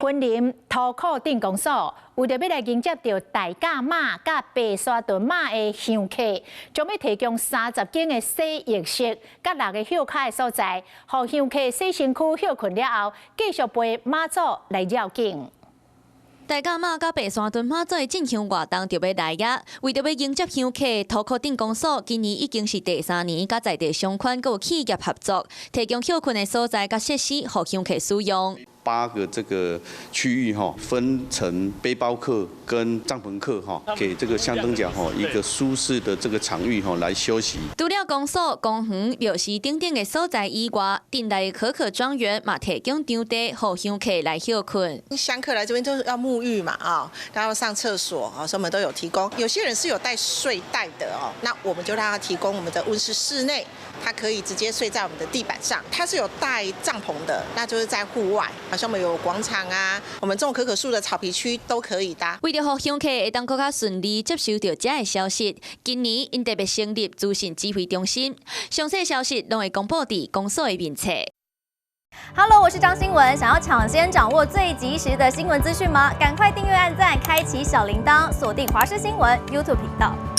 雲林塗褲鎮公所為著欲來迎接著大甲媽佮白沙屯媽的香客，將欲提供30間的洗浴室佮六个歇跤的所在，予香客洗身軀歇睏了後，繼續陪媽祖來繞境。大甲媽佮白沙屯媽祖的進香活動就欲來矣，為著欲迎接香客，塗褲鎮公所今年已經是第三年，佮在地商圈閣有企業合作，提供歇睏的所在佮設施，予香客使用。八個這個區域哈，分成背包客跟帳篷客哈，給這個香燈腳哈一個舒適的這個場域哈來休息。除了公所、公園、廟寺等等的所在以外，鎮內可可莊園嘛提供場地，予香客來歇睏。香客來這邊都要沐浴嘛啊，然後上廁所啊，所以我們都有提供。有些人是有帶睡袋的哦，那我們就讓他提供我們的溫室室內，他可以直接睡在我們的地板上。他是有帶帳篷的，那就是在戶外，好像我們有廣場啊，我們種可可樹的草皮區都可以搭。為著予香客會當閣較順利接收著遮的消息，今年𪜶特別成立資訊指揮中心，詳細消息攏會公布佇公所的面冊。 Hello，我是張新文，想要搶先掌握最及時的新聞資訊嗎？趕快訂閱、按讚、開啟小鈴鐺，鎖定華視新聞 YouTube 頻道。